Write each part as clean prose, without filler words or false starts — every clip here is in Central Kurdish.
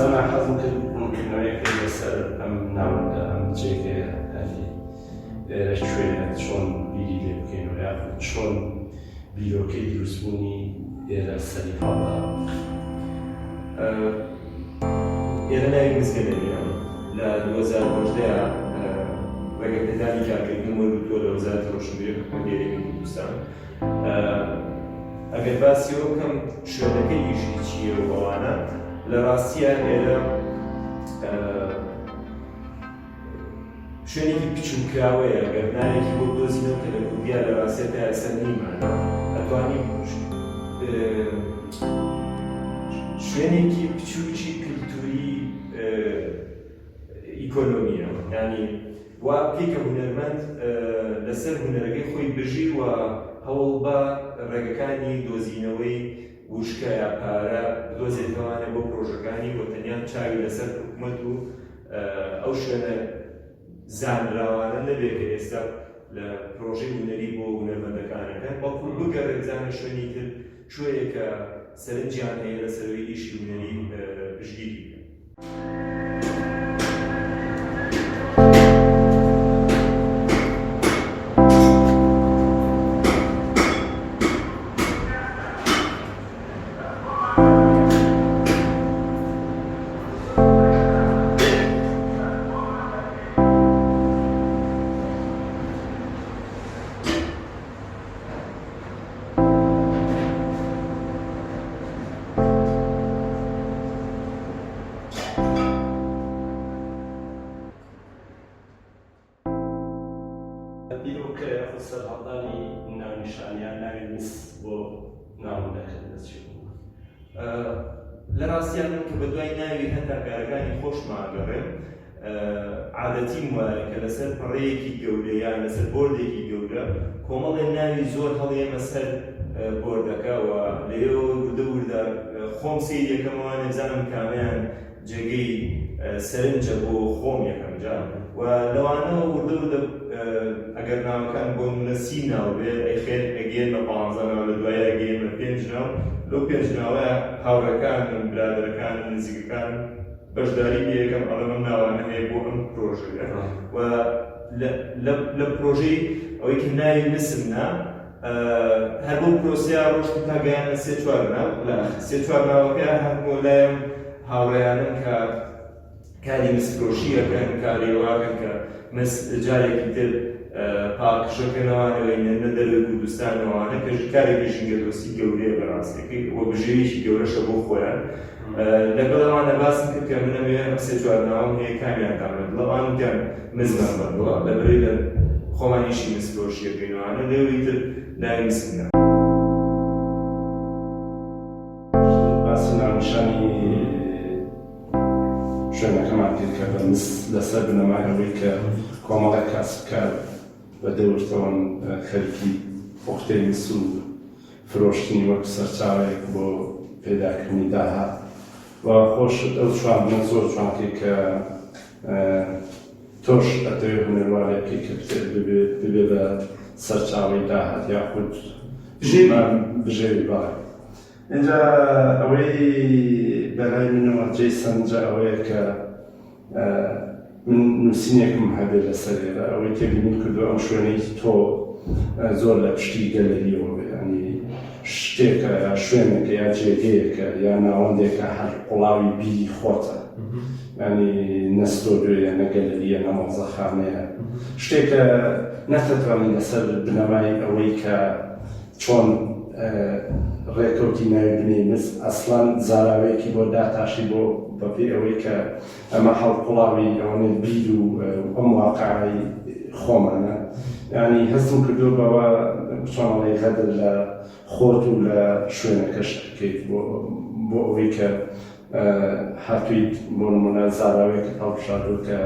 زانا حەزم کرد ڕوونکردنەوەیەک بکەی لەسەر ئەم ناوەندە، ئەم جێگەیە، یانی ئێرە کوێیە، چۆن بیری لێ بکەینەوە یاخود چۆن بیرۆکەی دروستبوونی ئێرە سەری هەڵدا؟ ئێرە ناوی مزگەنەویە، لە 2018 ڕێگەپێدانی کارکردنم وەرگرتووە لە وەزارەتی ڕۆشنبیری حکومەتی هەرێمی کوردستان. ئەگەر باسی ئەوە بکەم شوێنەکە ئیشی چییە و ئەوانە لە ڕاستیە ئێرە شوێنێکی بچووکراوەیە گەر ناوێکی بۆ بدۆزینەوە کە لە کوردیا لە ڕاستیە تا ئێستا نیمانە ئەتوانی شوێنێکی بچووکی کللتوری ئیکۆنۆمیە ینی وا بکەی کە هونەرمەند لەسەر هونەرەکەی خۆی بژی و هەوڵ بە ڕێگەکانی دۆزینەوەی وشکە یا پارە بدۆزێتەوانێ بۆ پرۆژەکانی و تەنیا چاوی لەسەر حکومەت و ئەو شوێنە زانراوانە نەبێ کە ئێستا لە پرۆژەی هونەری بۆ هونەرمەندەکانەکەن بەڵکو بگەڕێ بزانە شوێنی تر کوێیە کە سەرنجیان هەیە لەسەروی ئیشی هونەری پشتگیری بکەن. بیرۆکە یاخود سەرهەڵدانی ناونیشان یان ناوی مس بۆ ناوەندەکەت لە چی بوو؟ لە ڕاستیا من کە بەدوای ناوی هەتا کارەکانی خۆشما ئەگەڕێم عادەتیم وایە کە لەسەر پەڕەیەکی گەورە یان لەسەر بۆردێکی گەورە کۆمەڵێ ناوی زۆر هەڵیەمە سەر بۆردەکە و لەوێوە وردە وردە خۆم سەیری یەکەمەوانێ بزانم کامیان جێگەی سەرنجە بۆ خۆم یەکەم جار و لەوانەوە وردە وردە ئەگەر ناوەکان بۆ نمونە 30 ناو بێ ئەیخێن ئەگەیەنمە پانزە ناو لە دوایی ئەگەیەنمە پێنج ناو لەو پێنج ناوە هاوڕێکانم برادەرەکانم نزیکەکانم بەشداری پێ یەکەم ئەڵێم ئەم ناوانە هەیە بۆ ئەم پرۆژەیە و لە پرۆژەی ئەوەی کە ناوی مسم نا هەر بۆ پرۆسیا ڕۆشت تا گەیانە سێ چوار ناو لە سێ چوار ناوەکە هاتمەوە لایم هاوڕێیانم کە کاری مسفرۆشی ئەکەن کاری واکەن کە مس جارێکی تر پاکژەکەنەوانەوەی نە دەرەوەی کوردستانەوانە کە کارێکی ژینگەدۆستی گەورەیە بەڕاستەکەی و بژێویەکی گەورەشە بۆ خۆیان لەگەڵ ئەوانە باسم کرد کە من ئەمەوێ ئەم سێ چوار ناوەم هەیە کامیان دام بەدڵە ئەوان وتیان مزمان بەدڵە لەبەرەی لە خۆمان ئیشی مسفرۆشی ئەکەینەوانە لێوەی تر ناوی مسم نا. باسی ناونیشانی شوێنەکەمان کرد کە بە مس لەسەر بنەمای ئەوەی کە کۆمەڵێک کاسبکار بە دەورتەوەن خەریکی پوختەی مس و فرۆشتنی وەک سەرچاوەیەک بۆ پەیداکردنی داهات و خۆشت ئەو چواندنە زۆر جوان کرد کە تۆش ئەتەوێ هونەر وا لێ بکەی کە ببێ بە سەرچاوەی داهات یاخود بژێوی بەڵێ. ئینجا ئەوەی بەلای منەوە جێی سەرنجە ئەوەیە کە من نووسینێکم هەبێ لەسەر ئێرە ئەوەی تێبینیم کردو ئەم شوێنەی تۆ زۆر لە پشتی گەلەریەوە بێ ینی شتێکە یا شوێنێکە یا جێگەیەکە یا ناوەندێکە هەر قوڵاوی بیری خۆتە ینی نە ستۆدیۆیە نە گەلەریە نە مۆزەخانەیە شتێکە نەتەتوانی لەسەر بنەمای ئەوەی کە چۆن ڕێکەوتی ناوی بنێی مس ئەسڵەن زاراوەیەکی بۆ داتاشی بۆ بەپێی ئەوەی کە ئەمە هەڵقوڵاوی ئەوەنەی بیر و ئەم واقعی خۆمانە یانی هەستم کردووە بەوە چۆن ئەڵێی غەدر لە خۆت و لە شوێنەکەش ئەکەیت بۆ بۆ ئەوەی کە هاتوویت بۆ نموونە زاراوەیەکت هەڵبژاردووە کە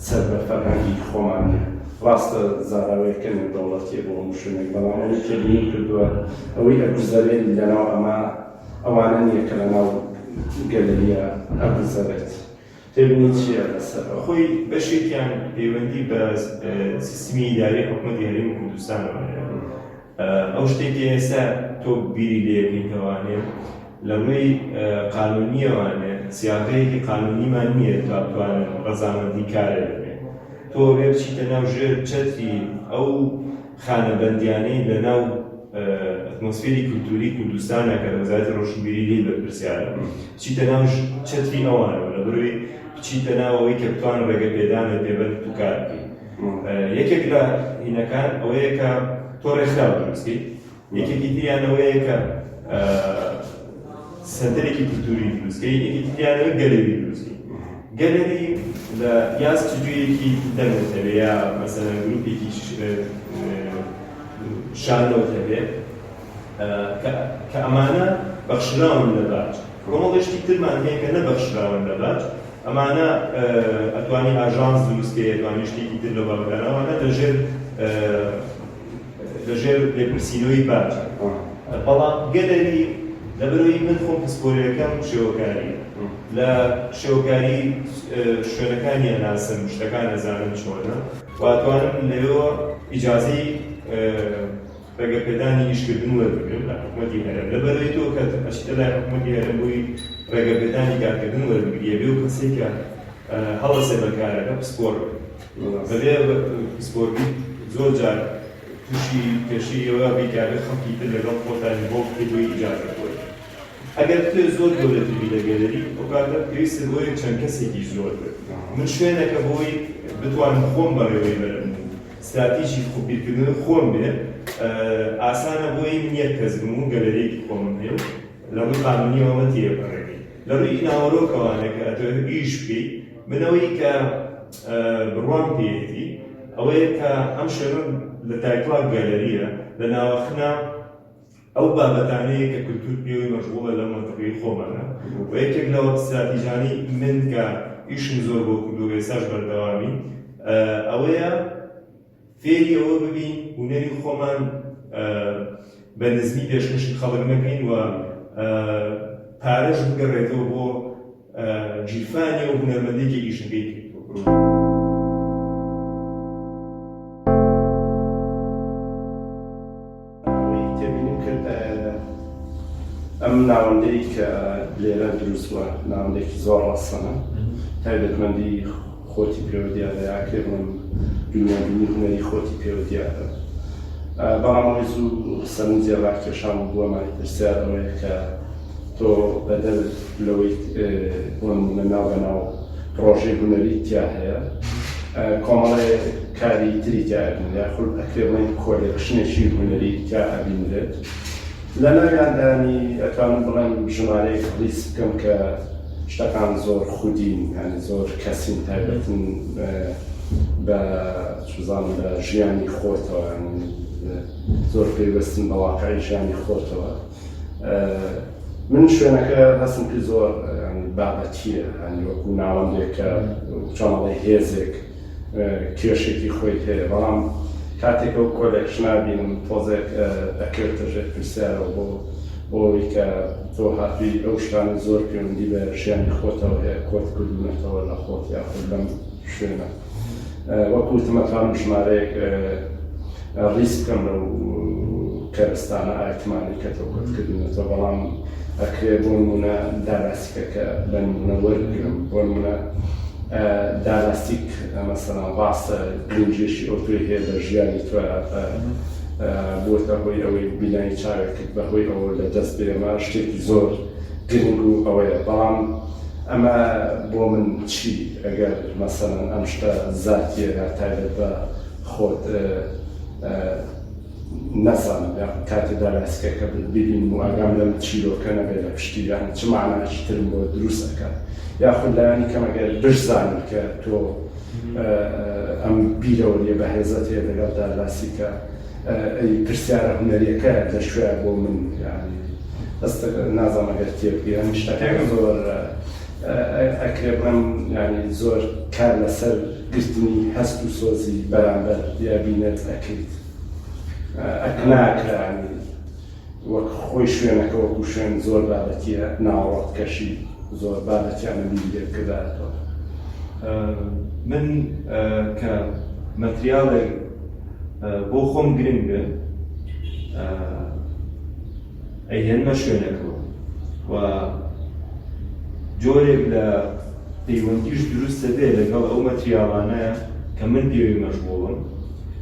سەر بە فەرهەنگی خۆمان نییە. ڕاستە زاراوەیەکە نێودەوڵەتییە بۆ هەموو شوێنێک، بەڵام ئەوەی تێبینیم کردووە ئەوەی ئەگوزەرێت لەناو ئەمە ئەوانە نییە کە لەناو گەلەرییە ئەگوزەرێت. تێبینیت چییە لەسەر ئەوە؟ خۆی بەشێکیان پەیوەندی بە سیستمی ئیداری حکومەتی هەرێمی کوردستانەوە هەیە. ئەو شتەی کە ئێستا تۆ بیری لێ ئەکەیتەوانێ لە ڕووی قانونیەوانێ. سیاغەیەکی قانونیمان نییە تا بتوانن ڕەزامەندی کارێ ببێ. تۆ ئەبێ بچیتە ناو ژێر چەتری ئەو خانەبەندیانەی لە ناو ئەتمۆسفێری کولتووری کوردستانە کە لە وەزارەتی ڕۆشنبیری لێی بەرپرسیارە، بچیتە ناو چەتری ئەوانەوە، لەبەرئەوەی بچیتە ناو ئەوەی کە بتوانن ڕێگە پێدانت پێ بەن تو کار بکەی. یەکێک لە هینەکان ئەوەیە کە تۆ ڕێکخراو دروست کەیت، یەکێکی تریان ئەوەیە کە سەنتەرێکی کولتووری دروست کەی، یەکێکی تریان ئەوەیە گەلەری دروست کەی. گەلەری لە یا ستودیۆیەکی دەنگت هەبێ یا مەسەلەن گروپێکی شانۆت هەبێ کە ئەمانە بەخشراون لە باج. کۆمەڵێ شتی ترمان هەیە کە نەبەخشراون لە باج، ئەمانە ئەتوانی ئاژانس دروست کەی، ئەتوانی شتێکی تر لەو بابەتانە، ئەوانە لەژێر لەژێر لێپرسینەوەی باجە. بەڵام گەلەری لەبەرئەوەی من خۆم پسپۆریەکەم شێوەکاریە، لە شێوەکاری شوێنەکانی ئەناسم، شتەکان ئەزانم چۆنە و ئەتوانم لەوێوە ئیجازەی ڕێگەپێدانی ئیشکردن وەربگرم لە حکومەتی هەرێم. لەبەرئەوەی تۆ کە ئەچیتە لای حکومەتی هەرێم بۆی ڕێگەپێدانی کارکردن وەربگری ئەبێ ئەو کەسەی کە هەڵەسێ بە کارەکە پسپۆڕ بێت. بەبێ پسپۆر بیت زۆر جار تووشی کێشەی ئەوە بی کە ئەبێ خەڵکی تر لەگەڵ خۆتا involve بکەیت بۆی ئیجازەت وەرگری. ئەگەر بتەوێت زۆر گەورەتر بی لە گەلەری ئەو کاتە پێویستت بۆیە چەند کەسێکی زۆر بێت. من شوێنەکە بۆی بتوانم خۆم بەڕێوەی بەرم و ستراتیژی خۆ بیرکردنەوەی خۆم بێ ئاسانە بۆی من یەک کەس بم و گەلەریەکی خۆمم هەیە و لە ڕووی قانونیەوە ئەمە تێپەڕێنی. لە ڕووی ناوەرۆکەوانە کە ئەتەوێت ئیش بکەی من ئەوەی کە بڕوام پێیەتی ئەوەیە کە ئەم شوێنە لە title ا گەلەریە لە ناوەخنا ئەو بابەتانەیە کە کولتوور پێوەی مەشغوڵە لەم مەنتقەی خۆمانە و یەکێک لەوە ستراتیژانەی من کە ئیشم زۆر بۆ کردووە ئێستاش بەردەوامین ئەوەیە فێری ئەوە ببین هونەری خۆمان بە نزمی پێشکەشی خەڵک نەکەین و پارەش بگەڕێتەوە بۆ گیرفانی ئەو هونەرمەندەی کە ئیشەکەی کردووە. ئەوەی تێبینیم کرد ئەم ناوەندەی کە لێرە دروست بووە ناوەندێکی زۆر ڕەسەنە، تایبەتمەندی خۆتی پێوە دیارە، ئەکرێ بڵێم دونیابینی هونەری خۆتی پێوە دیارە. بەڵام ئەوەی زوو سەرنجی ڕاکێشام و بووە مایەی پرسیار ئەوەیە کە تۆ بەدەر لەوەی بۆ نموونە ناو بە ناو پڕۆژەی هونەریت تیا هەیە، کۆمەڵێ کاری تری تیا ئەبینرێت، یاخود ئەکرێ بڵێین collection ێکی هونەری تیا ئەبینرێت. لە ناویاندا ینی ئەتوانم بڵێم ژمارەیەک ڕیز بکەم کە شتەکان زۆر خودین، یانی زۆر کەسین، تایبەتن بە چوزانم بە ژیانی خۆتەوە، یانی زۆر پەیوەستن بە واقعی ژیانی خۆتەوە. من شوێنەکە هەستم کرد زۆر بابەتییە، یانی وەکوو ناوەندێک کە چۆن ئەڵێی هێزێک کێشێکی خۆی هەیە، بەڵام کاتێک ئەو collection ە بینم تۆزێک ئەکەوێتە ژێر پرسیارەوە بۆ بۆ ئەوەی کە تۆ هاتووی ئەو شتانە زۆر پەیوەندی بە ژیانی خۆتەوە هەیە کۆت کردوونەتەوە لە خۆت یاخود لەم شوێنە. وەک وتم ئەتوانم ژمارەیەک ڕیز بکەم لەو کەرستانە item انەی کە تۆ کۆت کردوونەتەوە، بەڵام ئەکرێ بۆ نمونە دالاستیکەکە بە نمونە وەربگرم. بۆ نمونە دالاستیک مەسەلەن ڕاستە گرنگیەکی ئەوتۆی هەیە لە ژیانی تۆ، بووەتە هۆی ئەوەی بینایی چاوێکت بە هۆی ئەوە لە دەست بێ، ئەمە شتێکی زۆر گرنگ و ئەوەیە. بەڵام ئەمە بۆ من چی ئەگەر مەسەلەن ئەم شتە زاتیە یا تایبەت بە خۆت نەزانم یاخود کاتێ داراسکەکە ببینم و ئاگام لەم چیرۆکە نەبێت لە پشتی یان چ معنایەکی ترم بۆ دروست ئەکات، یاخود لایەنی کەم ئەگەر بشزانم کە تۆ ئەم بیرەوەریە بەهێزەت هەیە لەگەڵ دارلاسیکە، ئەی پرسیارە هونەریەکە لە کوێ بۆ من؟ یانی هەست نازانم ئەگەر تێبگەی ئەم شتەکە زۆر ئەکرێ بڵێم یانی زۆر کار لەسەر گرتنی هەست و سۆزی بەرامبەر یا بینەر ئەکەیت، ئەک ناکرا یانی وەک خۆی شوێنەکە وەکو شوێن زۆر بابەتیە، ناوەڕۆکەشی زۆر بابەتیانە بیری لێ بکردایەتەوە. من کە مەتریاڵێک بۆ خۆم گرنگ بێ ئەیهێنمە شوێنەکەوە و جۆرێک لە پەیوەندیش دروست دەبێت لەگەڵ ئەو مەتریاڵانە کە من پێوەی مەشغوڵم،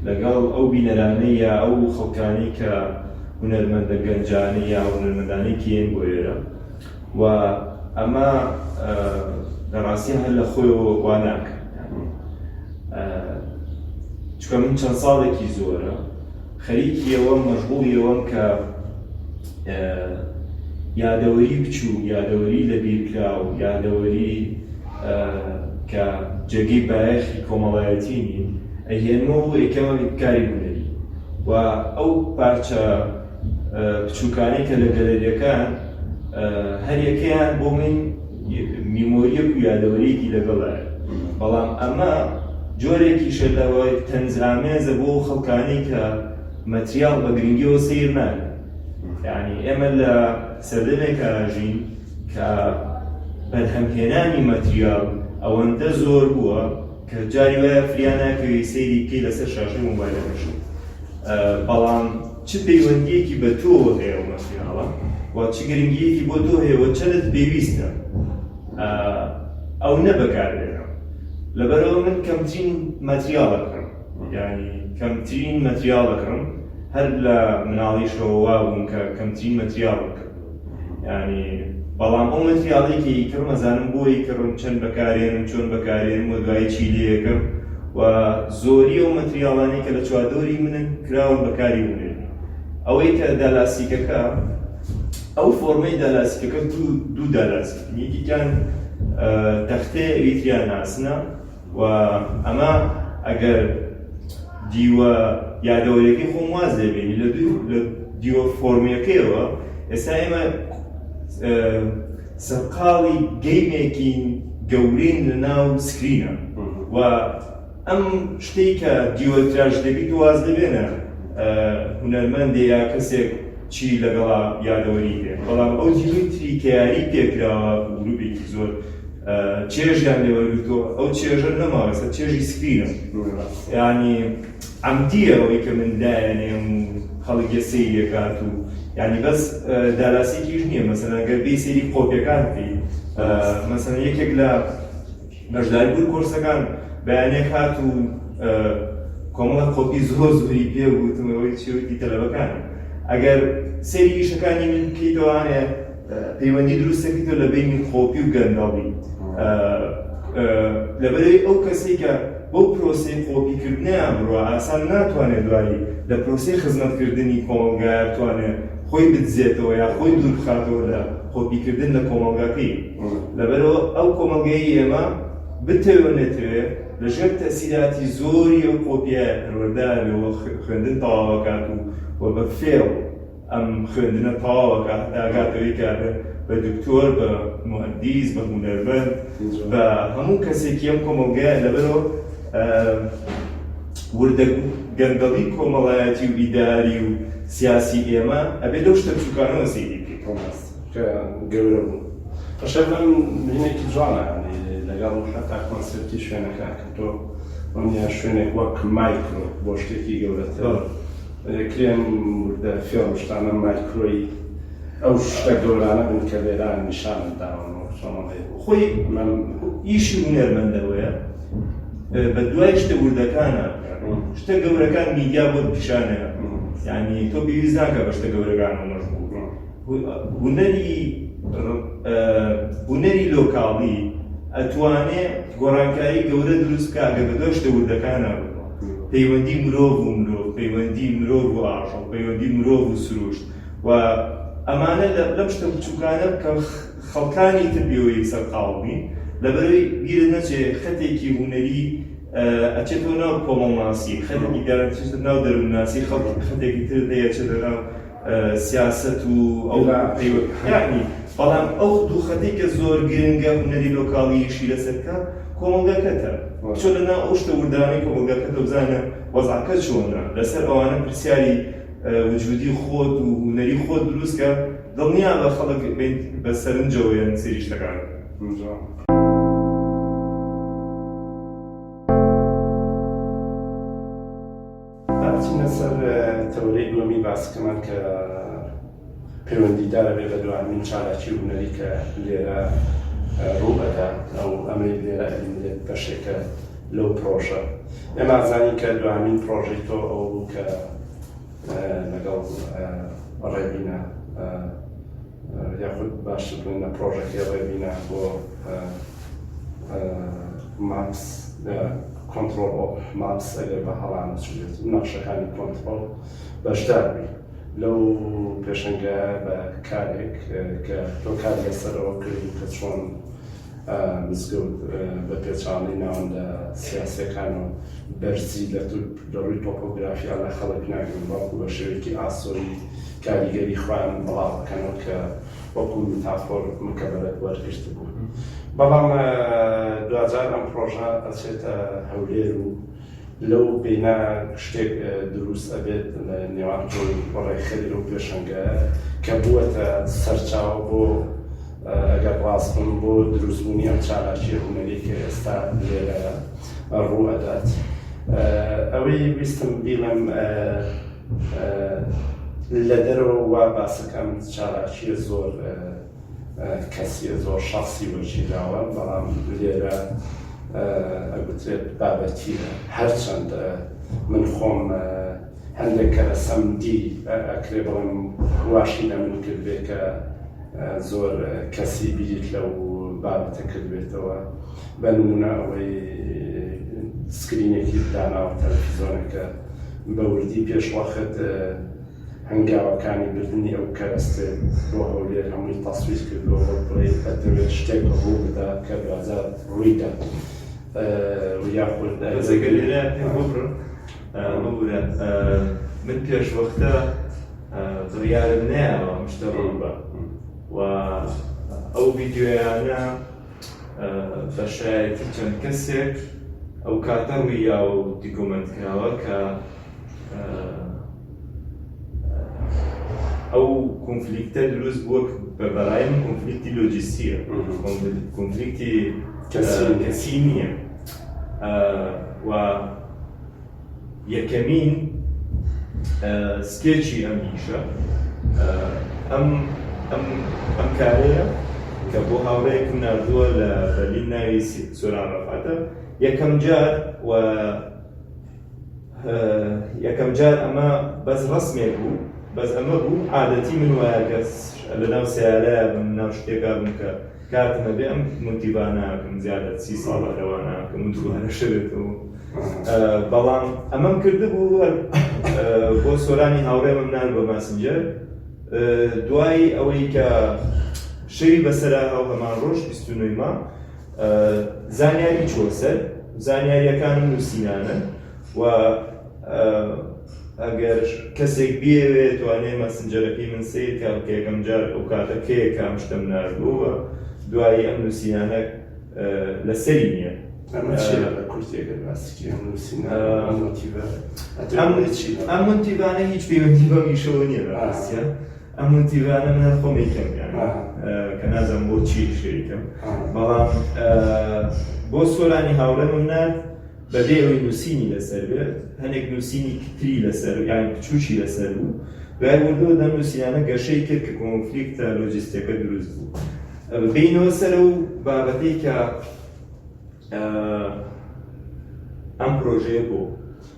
لەگەڵ ئەو بینەرانەی یا ئەو خەڵکانەی کە هونەرمەندە گەنجانەی یا هونەرمەندانەی کە یەن بۆ ئێرە و ئەمە لە ڕاستیا هەر لە خۆیەوە وا ناکەم چونکە من چەند ساڵێکی زۆرە خەریکی ئەوەم مەشغوڵی ئەوەم کە یادەوەری بچووک، یادەوەری لەبیرکراو، یادەوەری کە جێگەی بایەخی کۆمەڵایەتی نین، ئەیهێنمەوە و ئەیکەمە کاری هونەری و ئەو پارچە بچووکانەی کە لە گەلەریەکان هەریەکەیان بۆ من میمۆریەک و یادەوەریەکی لەگەڵایە، بەڵام ئەمە جۆرێکیشە لەوەی تەنزئامێزە بۆ خەڵکانی کە مەتریاڵ بە گرنگیەوە سەیر ناکەن. یعنی ئێمە لە سەردەمێکا ژین کە بەرهەمهێنانی مەتریاڵ ئەوەندە زۆر بووە کە جاری وایە فریا ناکەوی سەیری بکەی لەسەر شاشەی مۆبایلەکەشت، بەڵام چ پەیوەندییەکی بە تۆوە هەیە ئەو مەتریاڵە و چ گرنگییەکی بۆ تۆ هەیە و چەندت پێویستە ئەو نە بەکاربێنە. لەبەرئەوە من کەمترین مەتریاڵ ئەکڕم، یانی کەمترین مەتریاڵ ئەکڕم، هەر لە مناڵیشەوە وابووم کە کەمترین مەتریاڵم کردووە، یانی بەڵام ئەو مەتریاڵەی کە ئیکڕم ئەزانم بۆ ئیکڕم، چەند بەکارێنم، چۆن بەکارێنم و دوایی چی لێ ئەکەم و زۆری ئەو مەتریاڵانەی کە لە چواردەوری منن کراون بە کاری هونەری. ئەوەی کە دالاسیکەکە، ئەو فۆرمەی دالاسیکەکە دوو دالاسیکن، یەکێکیان تەختەیە ئەوی تریان ئاسنە و ئەمە ئەگەر دیوە یادەوەریەکەی خۆم واز لێ بێنی لە دوو لە دیوە فۆرمیەکەیەوە ئێستا ئێمە سەرقاڵی game ێکی گەورەین لە ناو screen ە و ئەم شتەی کە دیوە تراژیدەکەی تۆ واز لێ بێنە هونەرمەندێ یا کەسێک چی لەگەڵا یادەوەری هەیە بەڵام ئەو دیوەی تری کە یاری پێکراوە گروپێکی زۆر چێژیان لێ وەرگرتووە ئەو چێژە نەماوە ئێستا چێژی screen ە یعنی عەمدیە ئەوەی کە من دایەنێم و خەڵک یە سەیری ئەکات و یعنی بەس دالاسیکیش نییە مەسەلەن گەر بێی سەیری قۆپیەکان بکەی مەسەلەن یەکێک لە بەشداری بوون کۆرسەکان بەیانێک هات و کۆمەڵە قۆپی زۆر زۆری پێ وتم ئەوەی چیوتی تەلەبەکان ئەگەر سەیری ئیشەکانی من بکەیتەوانێ پەیوەندی دروست دەکەیتەوە لە بەینی قۆپی و گەندەڵی لەبەرەوەی ئەو کەسەی کە بەو پرۆسەی قۆپیکردنیان بڕوا ئاسان ناتوانێت دوایی لە پرۆسەی خزمەتکردنی کۆمەڵگایە بتوانێت خۆی بدزێتەوە یا خۆی دوور بخاتەوە لە قۆپیکردن لە کۆمەڵگاکەی لەبەرەوە ئەو کۆمەڵگەی ئێمە بتەوێ نەتەوێ لەژێر تەسیراتی زۆری ئەو قۆپیایە پەروەردە بێ و خوێندن تەواوەکات و بە فێڵ ئەم خوێندنە تەواو ئەکا هەتا ئەگاتە ئەوەی کە ئەبێ بە دکتۆر، بە موهەندیس، بە هونەرمەند، بە هەموو کەسێکی ئەم کۆمەڵگایە لەبەرەوە وردە گەندەڵی کۆمەڵایەتی و ئیداری و سیاسی ئێمە ئەبێ لەو شتە بچووکانەوە سەیری بکەیت. کە گەورە بوو. باشە ئەم هینێکی جوانە یانی لەگەڵ حەتا concept ی شوێنەکە کە تۆ وەنیە شوێنێک وەک مایکرۆ بۆ شتێکی گەورەتر کرێن وردە فێڵ و شتانە مایکرۆی ئەو شتە گەورانە بن کە لێرە نیشانت داون وەک چۆن ئەڵێی خۆی من ئیشی هونەرمەندەوەیە بە دوای شتە وردەکانە شتە گەورەکان میدیا بۆت پیشانە یعنی تۆ پێویست ناکە بە شتە گەورەکانەوە مەشغوڵ هونەری هونەری لۆکاڵی ئەتوانێ گۆڕانکاری گەورە دروست بکا ئەگەر بەدوای شتە وردەکانا بڕوا. پەیوەندی مرۆڤ و مرۆڤ، پەیوەندی مرۆڤ و ئاژەڵ، پەیوەندی مرۆڤ و سروشت و ئەمانە لەم شتە بچووکانە کە خەڵکانی تر پێوەی سەرقاڵ بین، لەبەرئەوەی بیرت نەچێ خەتێکی هونەری ئەچێتەوە ناو کۆمەڵناسی، خەتێکی دیار ئەچێتە ناو دەروونناسی، خەتێکی تر هەیە ئەچێتە ناو سیاسەت و ئەو یەعنی بەڵام ئەو دوو خەتەی کە زۆر گرنگە هونەری لۆکاڵی ئیشی لەسەر بکا کۆمەڵگەکەتە بچۆ لە ناو ئەو شتە وردانەی کۆمەڵگەکەتە بزانە وەزعەکە چۆنە لەسەر ئەوانە پرسیاری وجودی خۆت و هونەری خۆت دروست کە دڵنیا بە خەڵک بە سەرنجەوە یان سەیری شتەکان. با بچینە سەر تەوەرەی دووەمی باسەکەمان کە پەیوەندیدارە بێ بە دواهەمین چالاکی هونەری کە لێرە ڕوو ئەدات. ئەو ئەمەی لێرە ئەبینرێت بەشێکە لەو پرۆژە. ئێمە ئەزانین کە دوامین پرۆژەی تۆ ئەوە بوو کە لەگەڵ ڕێبینە یاخود باشتر بڵێن لە پرۆژەکەی ڕێبینە بۆ maps control of maps ئەگەر بە هەڵا نەچووبێت نەخشەکانی کۆنترۆڵ بەشدار بووی لەو پێشەنگە بە کارێک کە تۆ کار لەسەرەوە کردی کە چۆن مزگەوت بە پێچەوانەی ناوەندە سیاسیەکانەوە بەرزی لە لە ڕووی تۆپۆگرافیا لە خەڵک ناگرن، بەڵکو بە شێوەیەکی ئاسۆیی کاریگەری خۆیان بڵاو ئەکەنەوە کە وەکو میتافۆر مکەبەرەت وەرگرتبوو. بەڵام دواجار ئەم پڕۆژە ئەچێتە هەولێر و لەو بەینە شتێک دروست ئەبێت لە نێوان تۆ و ڕێکخەری ئەو پێشەنگایە کە بووەتە سەرچاوە بۆ ئەگەر ڕاست بم بۆ دروستبوونی ئەم چالاکییە هونەریەی کە ئێستا لێرە ڕوو ئەدات. ئەوەی ویستم بیڵێم لە دەرەوە وا باسەکەم چالاکییە زۆر کەسیە زۆر شەخسی وەرگیراوە، بەڵام لێرە ئەگوترێت بابەتیە. هەرچەند من خۆم هەندێک کەرەسەم دی ئەکرێ بڵێم واشی لە من کردبێ کە زۆر کەسی بیریت لەو بابەتە کردبێتەوە، بە نمونە ئەوەی screen ێکی داناوە تەلەفیزۆنەکە بە وردی پێشوەخت هەنگاوەکانی بردنی ئەو کەرەستەیە بۆ هەولێر هەمووی تەسویر کردووە، وەک بڵێی ئەتەوێت شتێک ڕوو بدا کە دواجار ڕوویدا یاخود بەس ئەگەر لێرە پێم ببڕم ببورە من پێشوەختە بڕیارم نەیاوە ئەم شتە ڕوو بە و ئەو ڤیدیۆیانە بە شایەتی چەند کەسێک ئەو کاتە ڕوویاوە و document کراوە کە ئەو conflict ە دروست بووە بە بەڕای من conflict ی لۆجیستیە، conflict ی کەسی نییە. و یەکەمین sketch ی ئەم ئیشە ئەم ئەم ئەم کارەیە کە بۆ هاوڕێیەکم ناردووە لە بەرلین ناوی سۆران ڕەفعەتە. یەکەم جار و یەکەم جار ئەمە بەس ڕەسمێک بوو، بەس ئەمە بوو. عادەتی من وایە کە لەناو سەیارەیا بم، ناو شتێکا بم کە کاتم هەبێ ئەم مۆتیڤانە ئەکەم، زیادە 30 ساڵە لەوانە ئەکەم و دووبارە شەوێتەوە. بەڵام ئەمەم کردبوو هەر بۆ سۆرانی هاوڕێمم نارد بە ماسنجەر. دوای ئەوەی کە شەوی بەسەرا هاو هەمان ڕۆژ 29 مانگ زانیاری چووە سەر، زانیاریەکانم نووسینانن و ئەگەر کەسێک بیەوێت توانێ مەسنجەرەکەی من سەیر کە کە یەکەم جار ئەو کاتە کەیە کە ئەم شتەم ناردووە، دوایی ئەم نووسینانە لەسەری نییە. ئەمە چییە بە کورتی ئەگەر باسی کەی ئەم نووسینە، ئەم مۆتیڤە ئەتەوێ ئەم بڵێی چی؟ ئەم مۆتیڤانە هیچ پەیوەندی بەم ئیشەوە نییە لە ڕاستیە. ئەم مۆتیڤانە من هەر خۆم یکەم یان کە نازانم بۆ چی شەریکەم، بەڵام بۆ سۆرانی هاوڕێمم نارد بەبێ ئەوەی نووسینی لەسەر بێت، هەنێک نووسینی تری لەسەر یان بچووکی لەسەر بوو. دوای وردەوە دەم نووسینانە گەشەی کرد کە conflict ە لۆجیستیەکە دروست بوو. بینەوە سەر ئەو بابەتەی کە ئەم پرۆژەیە بۆ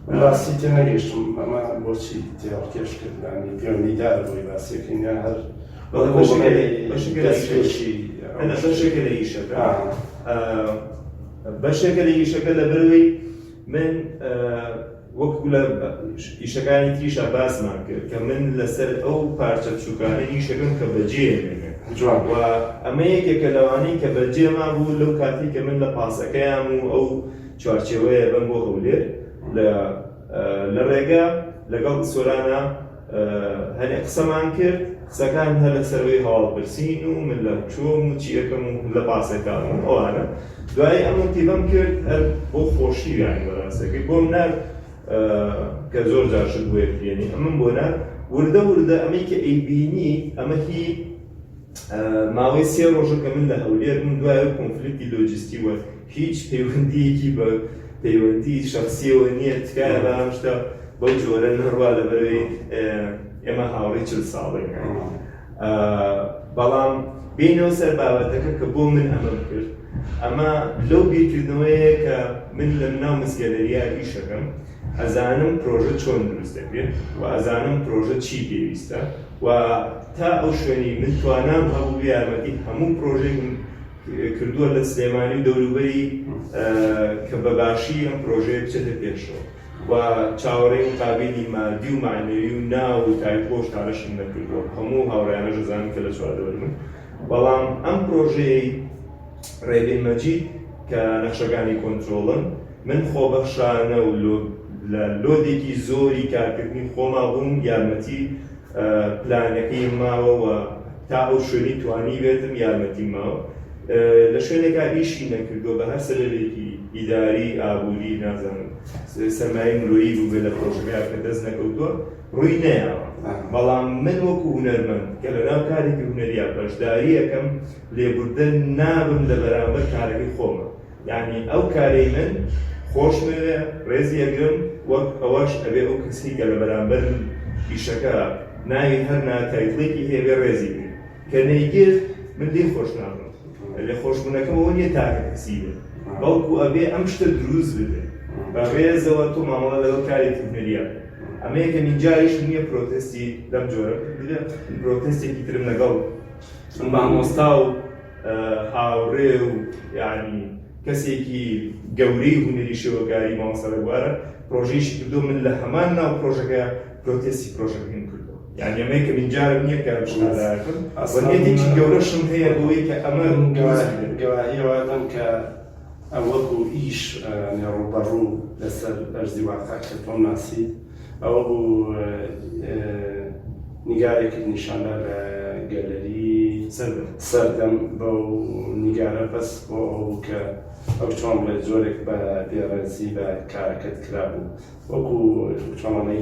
من ڕاستی تێنەگەیشتم ئەمە بۆچی تێهەڵکێش کرد، یانی پەیوەندیدارە بۆی باسیەکەین یان هەر بەشێکە لە ئیشەکە، بەشێکە لە ئیشەکە لەبەرەوەی من وەکو لە ئیشەکانی تریشا باسمان کرد کە من لەسەر ئەو پارچە بچووکانە ئیشەکەم کە بەجێ مێنێ جوان. و ئەمە یەکێکە لەوانەی کە بەجێ مابوو لەو کاتەی کە من لە پاسەکەیام و ئەو چوارچێوەیە بەم بۆ هەولێر لە لە ڕێگە لەگەڵ سۆرانە هەنێ قسەمان کرد، قسەکان هەر لەسەرەوەی هەواڵپرسین و من لە چۆم و چی ئەکەم و لە پاسەکان و ئەوانە. دوایی ئەم مۆتیڤەم کرد هەر بۆ خۆشی یانی بەڕاستەکەی بۆم نارد کە زۆر جار شت بۆ یەکتریێنی ئەمم بۆ نارد. وردە وردە ئەمەی کە ئەیبینی ئەمە هی ماوەی 3 ڕۆژە کە من لە هەولێر بووم دوای ئەو conflict ی لۆجستی وە هیچ پەیوەندیەکی بە پەیوەندی شخصیەوە نییە. تکایە با ئەم شتە بەو جۆرە نەڕوا لەبەرەوەی ئێمە هاوڕێی 40 ساڵین. بەڵام بێینەوە سەر بابەتەکە کە بۆ من ئەمەم کرد، ئەمە لەو بیرکردنەوەیە کە من لە ناو مسگەلەریا ئیشەکەم، ئەزانم پرۆژە چۆن دروست دەکرێت و ئەزانم پرۆژە چی پێویستە و تا ئەو شوێنەی من توانام هەبوو یارمەتی هەموو پرۆژەیەکم کردووە لە سلێمانی و دەوروبەری کە بە باشی ئەم پرۆژەیە بچێتە پێشەوە و چاوەڕێی مقابیلی مادی و مەعنەوی و ناو و title و شتانەشم نەکردووە، هەموو هاوڕێیانەش ئەزانن کە لە چواردەورمن. بەڵام ئەم پرۆژەیەی ڕێبین مەجید کە نەخشەکانی کۆنترۆڵن، من خۆبەخشانە و لە load ێکی زۆری کارکردنی خۆما بووم یارمەتی پلانەکەیم ماوە و تا ئەو شوێنەی توانیبێتم یارمەتیم ماوە. لە شوێنێکا ئیشی نەکردووە بە هەر سەبەبێکی ئیداری، ئابووری، نازانم سەرمایەی مرۆیی بووبێ لە پرۆژەکەیا کە دەست نەکەوتووە ڕووی نەیاوە. بەڵام من وەکو هونەرمەند کە لەناو کارێکی هونەریا بەشداری ئەکەم لێبوردە نابم لە بەرامبەر کارەکەی خۆمە. یانی ئەو کارەی من خۆشمەوێ ڕێزی ئەگرم وەک ئەوەش ئەبێ ئەو کەسەی کە لە بەرامبەرم ئیشەکە ناوی هەر نا title ێکی هەیە بێ ڕێزی بگرم کە نەیگرت من لێی خۆش نابم لێ خۆشبوونەکەم ئەوە نییە تاکە کەسی بێ بەڵکو ئەبێ ئەم شتە دروست ببێ بە ڕێزەوە تۆ مامەڵە لەگەڵ کارێکی هونەریە بکەی ئەمە یەکەمین جاریش نییە protest ی لەم جۆرە کردبێ من protest ێکی ترم لەگەڵ مامۆستا و هاوڕێ و یانی کەسێکی گەورەی هونەری شێوەکاری مامۆستا رێبوارە پرۆژەیشی کردو من لە هەمان ناو پرۆژەکە protest ی پرۆژەکەیم کردو یانی ئەمە یەکەمین جارم نییە کە ئەم شتانە ئەکەم و نیەتێکی گەورەشم هەیە بۆی کە ئەمە گەواهی ئەوە دەم کە ئەو وەکو ئیش ڕووبەڕوو لەسەر ئەرزی واقع کە تۆم ناسی ئەوە بوو نیگارێکت نیشاندا لە گەلەری سەردەم بەو نیگارە بەس بۆ ئەوە بوو کە ئەو چۆن بڵێ جۆرێک بە بێڕێزی بە کارەکەت کرابوو وەکو چۆن بڵێ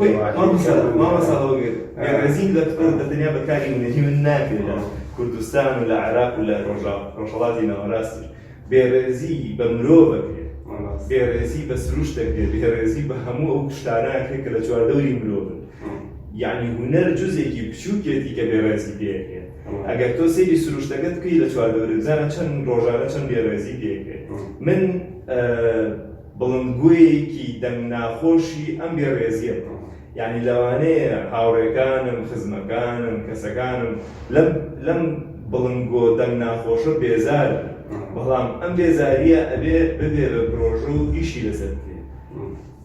مامۆستا هۆگر بێڕێزی لە بە تەنیا بە کاری هونەری من ناکرێت لە کوردستان و لە عێراق و لە ڕۆژهەڵاتی ناوەڕاستیش بێڕێزی بە مرۆڤ ئەکرێت، بێڕێزی بە سروشت ئەکرێت، بێڕێزی بە هەموو ئەو شتانە ئەکرێت کە لە چواردەوری مرۆڤن. یەعنی هونەر جوزێکی بچووکێتی کە بێڕێزی پێ ئەکرێت. ئەگەر تۆ سەیری سروشتەکەت بکەی لە چواردەورت بزانە چەند ڕۆژانە چەند بێڕێزی پێ ئەکرێت. من بڵندگۆیەکی دەنگ ناخۆشی ئەم بێڕێزییەم. یەعنی لەوانەیە هاوڕێکانم، خزمەکانم، کەسەکانم لەم لەم بڵندگۆ دەنگ ناخۆشە بێزار بن، بەڵام ئەم بێزارییە ئەبێ ببێ بە پرۆژە و ئیشی لەسەر بکرێ.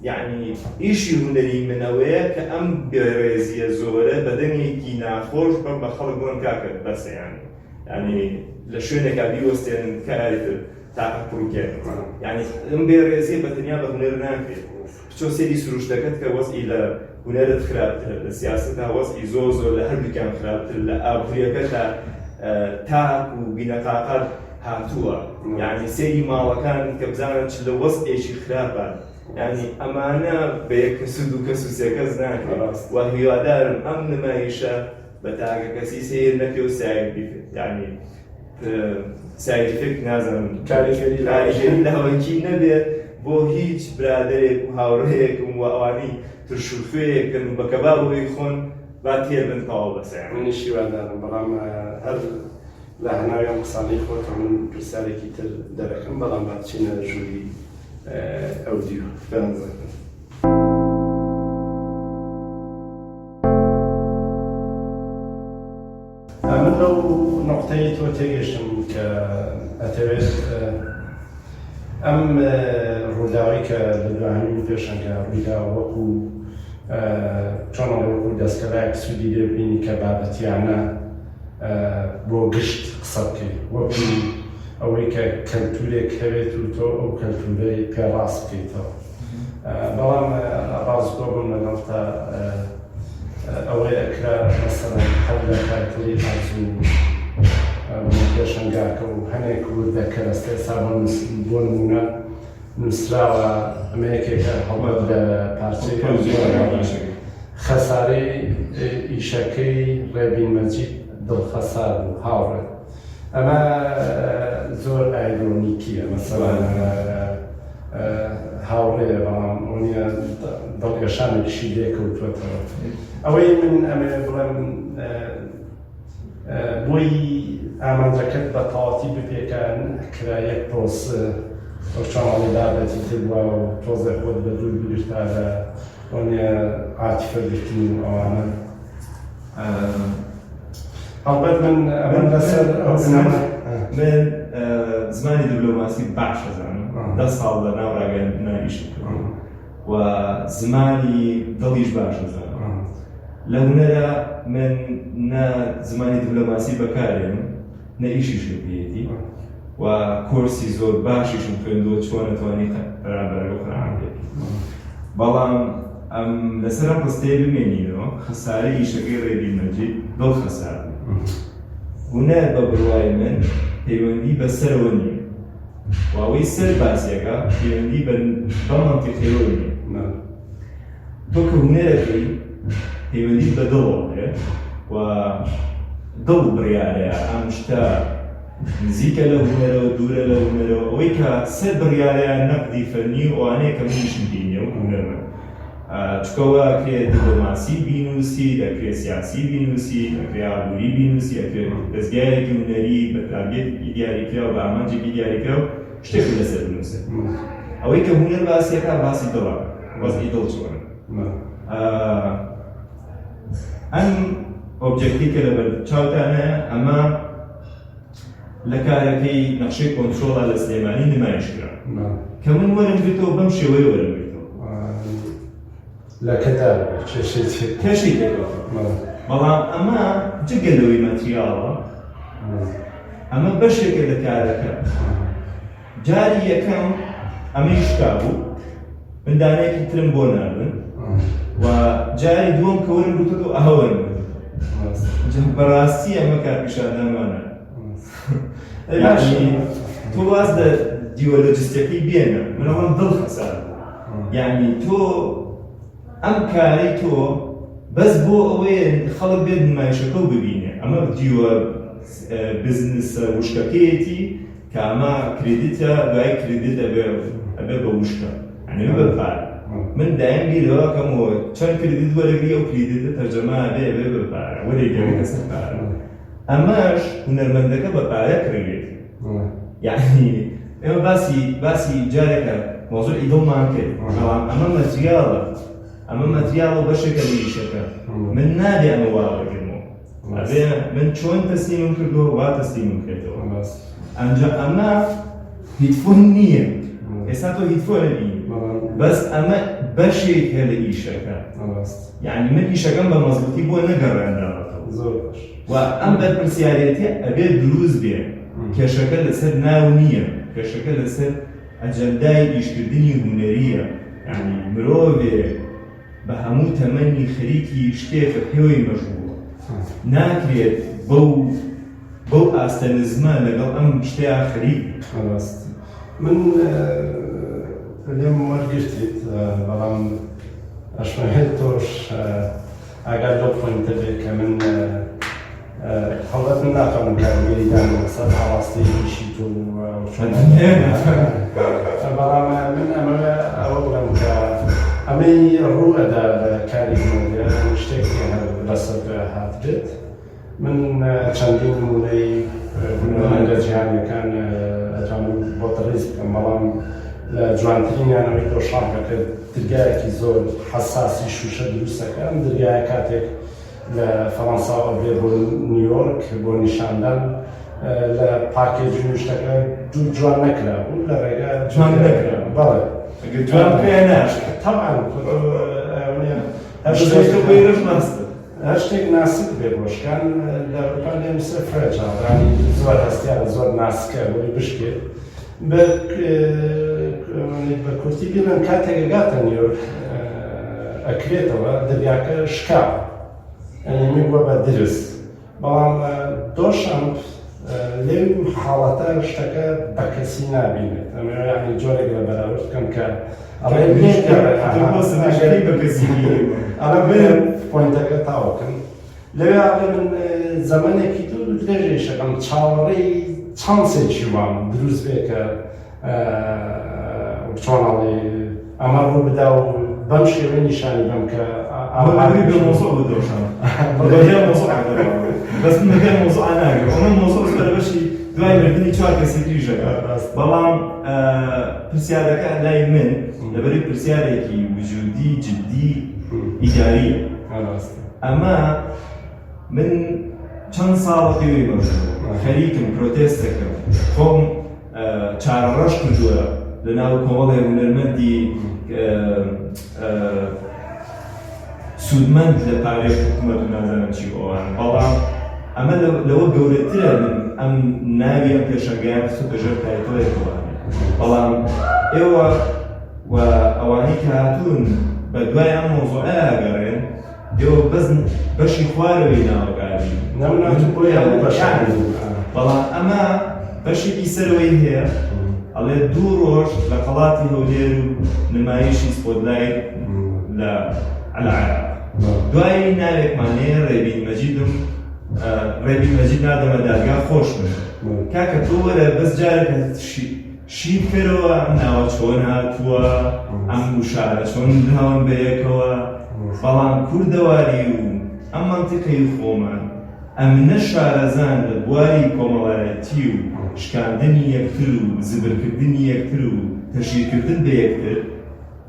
یەعنی ئیشی هونەری من ئەوەیە کە ئەم بێڕێزییە زۆرە بە دەنگێکی ناخۆش بەم بە خەڵک بڵێم کاکە بەسە یانی یانی لە شوێنێکا بیوەستێنن تکایە ئیتر تاقەت پڕوکێنن. یانی ئەم بێڕێزییە بە تەنیا بە هونەر ناکرێت. بچۆ سەیری سروشتەکەت کە وەزعی لە هونەرت خراپترە لە سیاسەتا وەزعی زۆر زۆر لە هەردووکیان خراپتر لە ئابووریەکەتا تاک و بینەقاقات هاتووە یعنی سەیری ماڵەکانت کە بزانە چ لە وەزعێکی خراپان یعنی ئەمانە بە یەک کەس و دوو کەس و سێ کەس ناکرێت و هیوادارم ئەم نمایشە بە تاکە کەسی سەیر نەکرێ و side یعنی side effect نازانم کاریگەری کاریگەری لاوەکی نەبێت بۆ هیچ برادەرێک و هاوڕێیەکم و ئەوانەی ترشوخوێیەکن و بە کەبابەوەی خۆن با تێر بن تەواو بەسە یان. منیش هیوادارم بەڵام هەر لە هەناوی ئەم قسانەی خۆتەوە من پرسیارێکی تر دەرەکەم بەڵام با بچینە ژووری ئەودیو. من لەو نوقتەی تۆ تێگەشتم کە ئەتەوێت ئەم ڕووداوەی کە لە دواهەمین پێشەنگە ڕوویداوە وەکو چۆن ئەڵێ وەکو دەستکەلایەک سوودی لێ ببینی کە بابەتیانە بۆ گشت قسە بکەی وەکو ئەوەی کە کەلتورێک هەبێت و تۆ ئەو کەلتورەی پێ ڕاست بکەیتەوە بەڵام ڕاستگۆ بم لەگەڵتا ئەوەی ئەکرا مەسەلەن هەر لە title ی ئارزوو بۆ پێشەنگاکە و هەنێک وردە کەرەستە ئێستا بۆ نموونە نووسراوە ئەمە یەکێکە هەڵبەت لە پارچەی خەسارەی ئیشەکەی ڕێبین مەجید دڵخەسار بوو هاوڕێ ئەمە زۆر ئایرۆنیکیە مەسەلەن هاوڕێیە بەڵام ئەوە دڵئێشانێکیشی لێ کەوتووەتەوە ئەوەی من ئەمەوێ بڵێم بۆی ئامانجەکەت بە تەواتی بپێکا کرا یەک تۆز وەک چۆن ئەڵێی بابەتی تر بووە و تۆزێ خۆت بە دوور بگرتا لە وانیە عاتیفە گرتن و ئەوانە. هەڵبەت من ئەمە لەسەر ئەو بنەما من زمانی دیبلۆماسی باش ئەزانم، 10 ساڵ لە ناو ڕاگەیاندنا ئیشم کردووە و زمانی دڵیش باش ئەزانم. لە هونەرە من نە زمانی دیبلۆماسی بەکارێنم نە ئیشیشم پێیەتی و کۆرسی زۆر باشیشم خوێندووە چۆن ئەتوانی بەرامبەرەکە قەناعەت پێ بکەی. بەڵام ئەم لەسەر ئەم ڕستەیە بمێنینەوە، خەسارەی ئیشەکەی ڕێبین مەجید دڵ خەسار بوو. هونەر بە بڕوای من پەیوەندی بە سەرەوە نییە و ئەوەی سەر باسیەکە پەیوەندی بە بەم مەنتیقەیەوە نییە. تۆ کە هونەرەکەی پەیوەندیت بە دڵەوە هەیە و دڵ بڕیارەیە ئەم شتە نزیکە لە هونەرەوە دوورە لە هونەرەوە. ئەوەی کە سەر بڕیارەیە نەقدی فەنی و ئەوانەیە کە منیشم پێی نییە وەک هونەرمەند، چونکە ئەکرێ دیپلۆماسی بینووسی، دەکرێ سیاسی بینووسی، ئەکرێ ئابووری بینووسی، ئەکرێ دەزگایەکی هونەری بە target ێکی دیاریکراو بە ئامانجێکی دیاریکراو شتێکت لەسەر بنووسێت. ئەوەی کە هونەر باسیەکە باسی دڵە، وەزعی دڵ چۆنە. ئەم object ی کە لەبەر چاوتانە ئەمە لە کارەکەی نەخشەی کۆنترۆڵە لە سلێمانی نمایش کرا کە من وەرم گرتەوە بەم شێوەیە وەرم گرتەوە. لە کەدار کێشەی کێشەی تێکەوتووە، بەڵام ئەمە جگە لەوەی material ە ئەمە بەشێکە لە کارەکە. جاری یەکەم ئەمەی شکا بوو، من دانەیەکی ترم بۆ ناردن و جاری دووەم کە وەرم گرتەوە ئەهە وەرم گرتەوە. بەڕاستی ئەمە کارپیشاندانمانە. یعنی تۆ واز لە دیوە لۆجستیەکەی بێنە، من ئەڵێم دڵ خەسار بوو. یعنی تۆ ئەم کارەی تۆ بەس بۆ ئەوەیە خەڵک بێت نمایشەکە و ببینێ. ئەمە دیوە بزنسە وشکەکەیەتی کە ئەمە credit ە، دوای credit ئەبێ ئەبێ بە وشکە، یعنی بە پارە. من دایم بیر لەوە کەمەوە چەند credit وەرەگری، ئەو credit ە تەرجەمە ئەبێ ئەبێ بە پارە وەرەگەڕێتە سەر پارە. ئەمەش هونەرمەندەکە بە پارە کڕیوێتی. یعنی ئێمە باسی جارێکە مەوزوعی دڵمان کرد، بەڵام ئەمە material ە، ئەمە material ە بەشێکە لە ئیشەکە. من نابێ ئەمە وا بگرمەوە، ئەبێ من چۆن تەسلیمم کردووە وا تەسلیمم کرێتەوە. ئەنجا ئەمە headphone نییە، ئێستا تۆ headphone بینی، بەس ئەمە بەشێکە لە ئیشەکە. یعنی من ئیشەکەم بە مەزبوتی بۆ نەگەڕێنراوەتەوە و ئەم بەرپرسیارێتیە ئەبێ دروست بێ. کێشەکە لەسەر ناو نییە، کێشەکە لەسەر ئەجەندای ئیشکردنی هونەریە. یعنی مرۆڤێ بە هەموو تەمەنی خەریکی شتێکە پێوەی مەشغوڵە، ناکرێت بەو ئاستە نزمە لەگەڵ ئەم شتەیا خەریک بێت. ڕاست من لێم وەرگرتیت، بەڵام ئەشمەوێت تۆش ئاگات لەو point ە بێ کە من هەڵبەت من ناتوانم کاریگەری دانم لەسەر ئاڕاستەی ئیشی تۆ و چۆن، بەڵام من ئەمەوێ ئەوە بڵێم کە ئەمەی ڕوو ئەدا لە کاری هونەریە شتێک نییە هەر بەسەر تۆیا هاتبێت. من چەندین نمونەی هونەرمەندە جیهانیەکان ئەتوانم بۆت ڕیز بکەم، بەڵام لە جوانترینیانەوەی دۆشامپە کە درگایەکی زۆر حەساسی شوشە دروستەکە. ئەم درگایە کاتێک لە فەڕەنساوە ئەبرێ بۆ نیویۆرک بۆ نیشاندان، لە package و شتەکە دوو جوان نەکرابوو لە ڕێگا. جوان نەکرا؟ بەڵێ. ئەگەر جوان بکرێ ناشکێ. تەبعەن. هەر شتێک بۆی ڕەش ڕاستە. هەر شتێک ناسک بێ بۆ شکان، لە ئەوروپا لێ نووسرێ fragile، یانی زۆر هەستیارە، زۆر ناسکە بۆی بشکێت. بە کورتی بیڵێم کاتێک ئەگاتە نیویۆرک ئەکرێتەوە، دەریاکە شکاوە، یعنی بووە بە درز. بەڵام دۆشامپ لەو حاڵەتە شتەکە بە کەسی نابینێت. ئەمە یعنی جۆرێک لە بەراورد بکەم کە ئەڵێ بە کەسی ئەڵێ point ەکە تاوەکەم لەوێ. ئەڵێ من زەمەنێکی دوور و درێژیشەکەم چاوەڕێی chance ێکی وام دروست بێ کە چۆن ئەڵێ ئەمە ڕوو بدا و بەم شێوەی نیشانی بەم کە ئاوهاری بێ مۆزوع بۆ دەوشان بەدوای مۆزوع بەس من بەدوای مۆزوع ناگەم ئەمە مۆزوع لە بەشی دوای مردنی چوار کەسی تریشەکە بەڵام پرسیارەکە لای من لەبەری پرسیارێکی وجودی جدی ئیداریە ئەمە من چەند ساڵە پێوەی بەمشەوە خەریکم پرۆتێستەکەم خۆم چارەڕەش کردووە لە ناو کۆمەڵێ هونەرمەندی سوودمەند لە پارەی حکوومەت و نازانم چی ئەوان بەڵام ئەمە لەوە گەورەترە من ئەم ناوی ئەم پێشەنگایان خستۆتە ژێر title ێکەوە بەڵام ئێوە و ئەوانەی کە هاتوون بە دوای ئەم مۆزوعەیا گەڕێن ئێوە بەس بەشی خوارەوەی ناوەکە ئەبینن بەڵام ئەمە بەشێکی سەرەوەی هەیە ئەڵێ دوو ڕۆژ لە قەڵاتی هەولێر و نمایشی spotlight لە عێراق دوایی ناوێکمان هەیە ڕێبین مەجیدم ڕێبین مەجید نادەمە دادگا خۆش من کاکە تۆ وەرە بەس جارێک شی بکەرەوە ئەم ناوە چۆن هاتووە ئەم وشانە چۆن دراون بە یەکەوە بەڵام کوردەواری و ئەم مەنتیقەی خۆمان ئەمنە شارەزان لە بواری کۆمەڵایەتی و شکاندنی یەکتر و زبرکردنی یەکتر و تەشهیرکردن بە یەکتر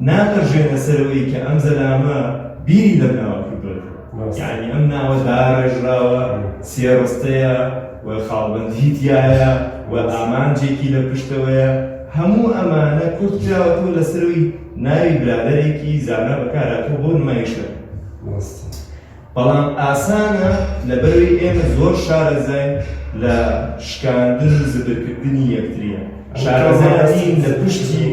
ناپەرژێنە سەر ئەوەی کە ئەم زەلامە بیری لەم ناوە کردۆتەوە یانی ئەم ناوە داڕێژراوە سێ ڕستەیە و خاڵبەندی تیایە و ئامانجێکی لە پشتەوەیە هەموو ئەمانە کورت کراوەتەوە لەسەرەوەی ناوی برادەرێکی زانا بەکارهاتووە بۆ نمایشەکە. بەڵام ئاسانە لەبەرئەوەی ئێمە زۆر شارەزاین لە شکاندن و زبرکردنی یەکتریە شارەزا نین لە پشتی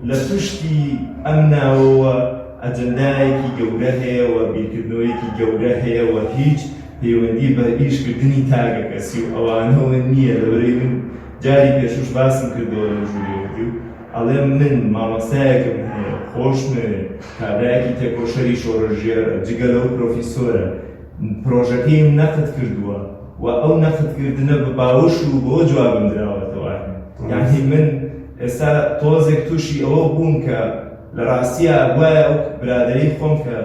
لە پشتی ئەم ناوەوە ئەجەندایەکی گەورە هەیە و بیرکردنەوەیەکی گەورە هەیە و هیچ پەیوەندی بە ئیشکردنی تاکەکەسی و ئەوانەوە نییە لەبەرئەوەی من جاری پێشوش باسم کردەوە لە ژوورێکی و ئەڵێم من مامۆستایەکم هەیە خۆشمەوێ کابرایەکی تێکۆشەری شۆڕشگێڕە جگە لەو پرۆفیسۆرە پرۆژەکەیم نەقد کردووە و ئەو نەقد کردنە بە باوەش و بۆ جوابم دراوەتەوە یعنی من ئێستا تۆزێک تووشی ئەوە بووم کە لە ڕاستیە گوایە ئەو برادەری خۆم کە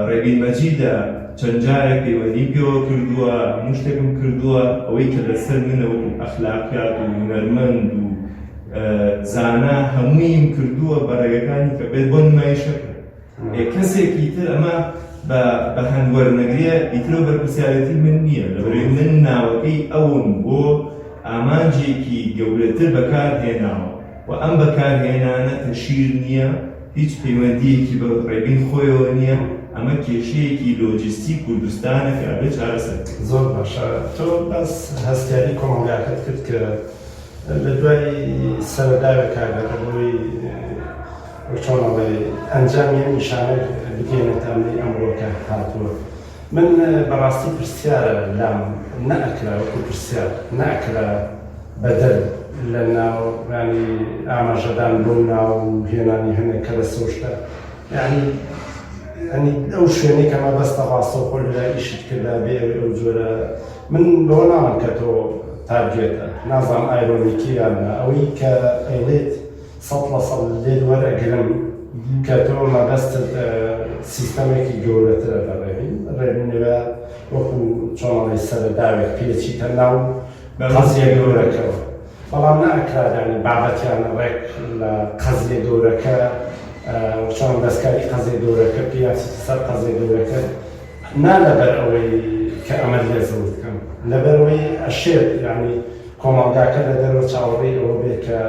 ڕێبین مەجیدە چەند جارێک پەیوەندیم پێوە کردووە هەموو شتێکم کردووە ئەوەی کە لەسەر منە وەکو ئەخلاقیات و هونەرمەند و زانا هەموویم کردووە بە ڕێگەکانی کە بێت بۆ نمایشەکە کەسێکی تر ئەمە بە هەند وەرنەگرێ ئیترەوە بەرپرسیارێتی من نییە لەبەرئەوەی من ناوەکەی ئەوم بۆ ئامانجێکی گەورەتر بەکارهێناوە و ئەم بەکارهێنانە تەشیر نییە هیچ پەیوەندییەکی بە ڕێبین خۆیەوە نییە، ئەمە کێشەیەکی لۆجستی کوردستانە کە ئەبێ چارەسەر بکرێت. زۆر باشە تۆ باس هەستیاری کۆمەڵگاکەت کرد کە لە دوای سەرەداوێکا گەڕێ بۆی چۆن ئەڵێ ئەنجامی ئەم ئیشانە بگەیەنێتە ئەمەی ئەمڕۆ کە هاتووە من بەڕاستی پرسیارە لام نەئەکرا وەکو پرسیار نەئەکرا بەدەر لە ناو یانی ئاماژەدان بەو ناو و هێنانی هەنێک کەرەسە و شتە یانی یانی ئەو شوێنەی کە مەبەستە ڕاستەوخۆ لە ئیشت کردا بێ ئەوەی ئەو جۆرە من بەوە ناڵێم کە تۆ target ە نازانم ironic ی یان نا ئەوەی کە ئەیڵێت 100% لێت وەرئەگرم کە تۆ مەبەستت سیستەمێکی گەورەترە لە ڕێبین ڕێبین لەوێ وەکو چۆنەڵی سەرەداوێک پێچیتە ناو قەزیە گەورەکەوە بەڵام نەئەکرا یانی بابەتیانە ڕێک لە قەزیە گەورەکە چۆن دەستکاری قەزیە گەورەکە بکەی یا بچیتە سەر قەزیە گەورەکە نا لەبەر ئەوەی کە ئەمە لێ زەوت بکەم لەبەر ئەوەی ئەشێت یانی کۆمەڵگاکە لە دەرەوە چاوەڕێی ئەوە بێت کە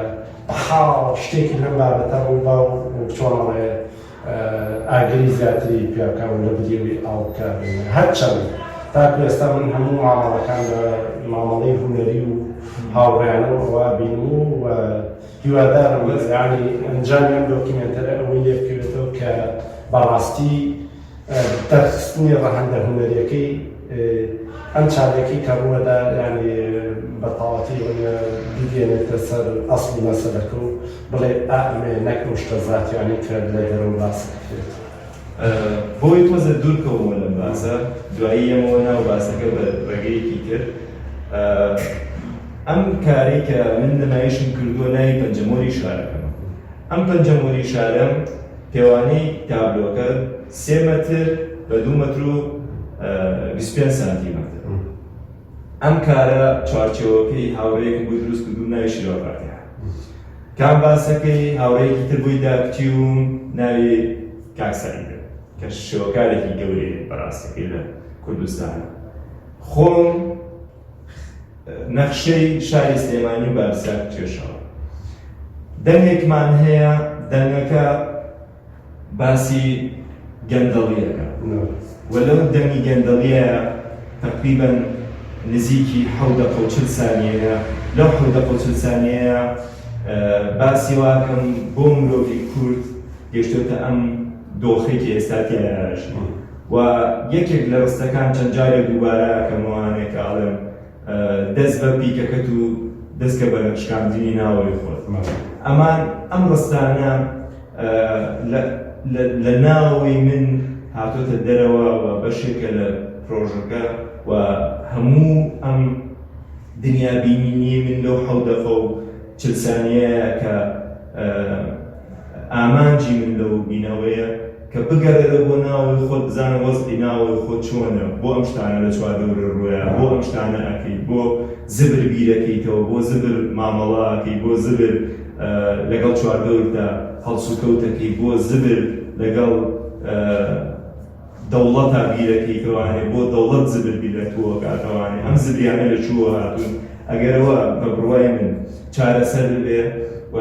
بەحاڵ شتێکی لەم بابەتە ڕووبا و چۆن ئەڵێ ئاگری زیاتری پیا بکا و لە بریوی ئاو بکا بێنێ. هەرچەند تاکو ئێستا من هەموو مامەڵەکان بە مامەڵەی هونەری و هاوڕێیانە و ئەوە بینم و هیوادارم یانی ئەنجامی ئەم دۆکیمێنتەرە ئەوەی لێ بکەوێتەوە کە بەڕاستی دەرخستنی ڕەهەندە هونەریەکەی ئەم چالاکی کە ڕووەدا یانی بە تەواوەتی بگەێنێتە سەر ئەسڵی مەسەلەکە و بڵێ ئا ئەمەیە نەک ئەو شتە زاتیانەی کە لە دەرەوە باس ئەکرێت. بۆی تۆزێ دوور کەومەوە لەم باسە دوایی یەمەوە ناو باسەکە بە ڕێگەیەکی تر ئەم کارەی کە من نمایشم کردووە ناوی پەنجەمۆری شارەکەمە ئەم پەنجەمۆری شارەم. پێوانەی تابلۆکە سێ مەتر بە دوو مەتر و 25 سانتیمەتر. ئەم کارە چوارچێوەکەی هاوڕێیەکم بۆی دروست کردووم ناوی شیرۆ فاتیحە. کام باسەکەی هاوڕێیەکی تر بۆی داکوتیوم ناوی کاک سەعیدە کە شێوەکارێکی گەورەیە بەڕاستەکەی لە کوردستان. خۆم نەخشەی شاری سلێمانی بارساک کێشاوە. دەنگێکمان هەیە، دەنگەکە باسی گەندەڵیەکە و لەو دەنگی گەندەڵیە تەقریبەن نزیکی حەوت دەقە و 40 سانیەیە. لەو حەوت دەقە و 40 سانیەیە باسی واکەم بۆ مرۆڤی کورد گەیشتۆتە ئەم دۆخەی کە ئێستا تیایا ئەژی. و یەکێک لە ڕستەکان چەند جارێک دووبارە ئەکەمەوانێ کە ئەڵێم دەست بە پیکەکەت و دەستکە بە شکاندنی ناوەوەی خۆت. ئەمان ئەم ڕستانە لە ناوەوەی من هاتۆتە دەرەوە و بەشێکە لە پرۆژەکە و هەموو ئەم دنیابینینی من لەو حەوت دەقە و 40 سانیەیە کە ئامانجی من لەو بینەوەیە کە بگەڕێرە بۆ ناوەوەی خۆت، بزانە وەزعی ناوەوەی خۆت چۆنە، بۆ ئەم شتانە لە چواردەورە ڕوویە، بۆ ئەم شتانە ئەکەیت، بۆ زبر بیرەکەیتەوە، بۆ زبر مامەڵە ئەکەی، بۆ زبر لەگەڵ چواردەوردا هەڵسوکەوتەکەی، بۆ زبر لەگەڵ دەوڵەتا بیرەکەیتەوانێ، بۆ دەوڵەت زبر بیر لە تۆ ئەکاتەوانێ، ئەم زبریانە لە کوێوە هاتوون؟ ئەگەرەوە بە بڕوای من چارەسەر ببێ و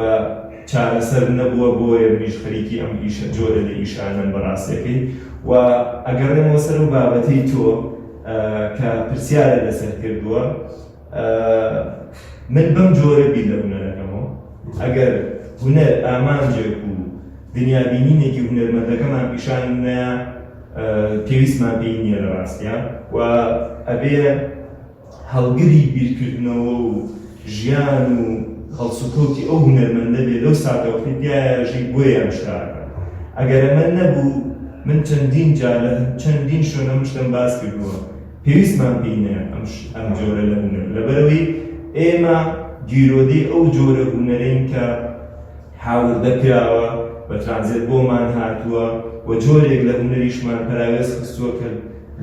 چارەسەر نەبووە، بۆیە منیش خەریکی ئەم ئیشە جۆرە لە ئیشانەم بەڕاستەکەی. و ئەگەڕێمەوە سەر ئەو بابەتەی تۆ کە پرسیارە لەسەر کردووە، من بەم جۆرە بیر لە هونەرەکەمەوە. ئەگەر هونەر ئامانجێک و دنیابینینێکی هونەرمەندەکەمان پیشان نەیە، پێویستمان پێی نییە لە ڕاستیا، و ئەبێ هەڵگری بیرکردنەوە و ژیان و هەڵسوکەوتی ئەو هونەرمەندە بێ لەو ساتەوەختی تیایا ژی، بۆیە ئەم شتە ئەکات. ئەگەر ئەمە نەبوو، من چەندین جار لە چەندین شوێن ئەم شتەم باس کردووە، پێویستمان پێی نییە ئەم جۆرە لە هونەر، لەبەرئەوەی ئێمە گیرۆدەی ئەو جۆرە هونەرەین کە هاوردە کراوە، بە ترانزێت بۆمان هاتووە و جۆرێک لە هونەریشمان پەراوێز خستووە کە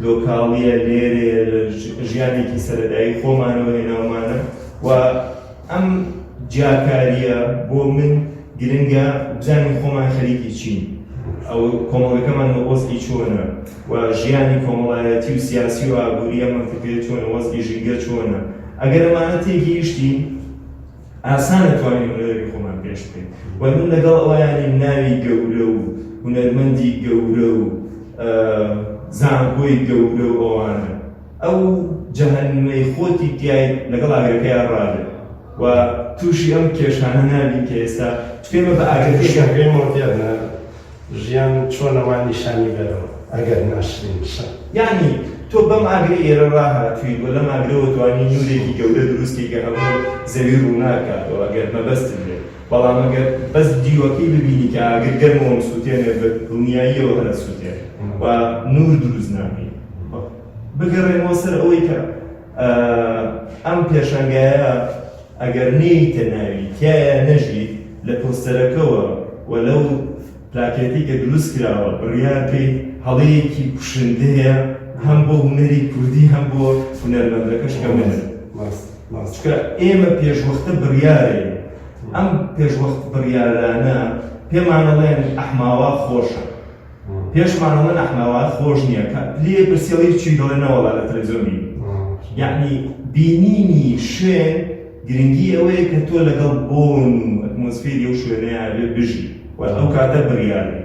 لۆکاڵییە، لێرەیە، لە ژیانێکی سەرەتایی خۆمانەوە هێناومانە. و ئەم جیاکارییە بۆ من گرنگە بزانین خۆمان خەریکی چین، ئەو کۆمەڵگەکەمان وەزعی چۆنە و ژیانی کۆمەڵایەتی و سیاسی و ئابووری ئەم مەنتیقەیە چۆنە، وەزعی ژینگە چۆنە. ئەگەر ئەمانە تێگەیشتین، ئاسانە توانین هونەرەکەی خۆمان پێش بخەین. و من لەگەڵ ئەوەیانی ناوی گەورە و هونەرمەندی گەورە و زانکۆی گەورە و ئەوانە، ئەو جەهەنمەی خۆتی تیای لەگەڵ ئاگرەکەیان ڕابێ و تووشی ئەم کێشانە نابین کە ئێستا چونکە ئێمە بە ئاگرەکەی شەڕی مۆدێرنە ژیان چۆنە وا نیشانی بەرەوە ئەگەر ناشرینیشە. یانی تۆ بەم ئاگرەی ئێرە ڕاهاتوویت و لەم ئاگرەوە توانی نوورێکی گەورە دروست کەی کە هەموو زەوی ڕووناک کاتەوە ئەگەر مەبەستت بێت، بەڵام ئەگەر بەس دیوەکەی ببینی کە ئاگر گەرمەوە مسووتێنێ بە دڵنیاییەوە هەر ئەسووتێ و نوور دروست ناکەی. بگەڕێمەوە سەر ئەوەی کە ئەم پێشانگایە ئەگەر نەیتە ناوی تیایا نەژیت، لە پۆستەرەکەوە و لەو پلاکێتەی کە دروست کراوە بڕیار بەیت، هەڵەیەکی کوشندەیە هەم بۆ هونەری کوردی هەم بۆ هونەرمەندەکەش کە منم. چونکە ئێمە پێشوەختە بڕیارین، ئەم پێشوەخت بڕیارانە پێمان ئەڵێن ئەحماوا خۆشە، پێشمان ئەڵێن ئەحماوا خۆش نییە، کە لێ پرسی ئەڵێی چی، دەڵێن نەوەڵا لە تەلەڤیزیۆن بینیم. یەعنی بینینی شوێن گرنگی ئەوەیە کە تۆ لەگەڵ بۆن و ئەتمۆسفێری ئەو شوێنەیە بێ بژی و ئەو کاتە بڕیار بی.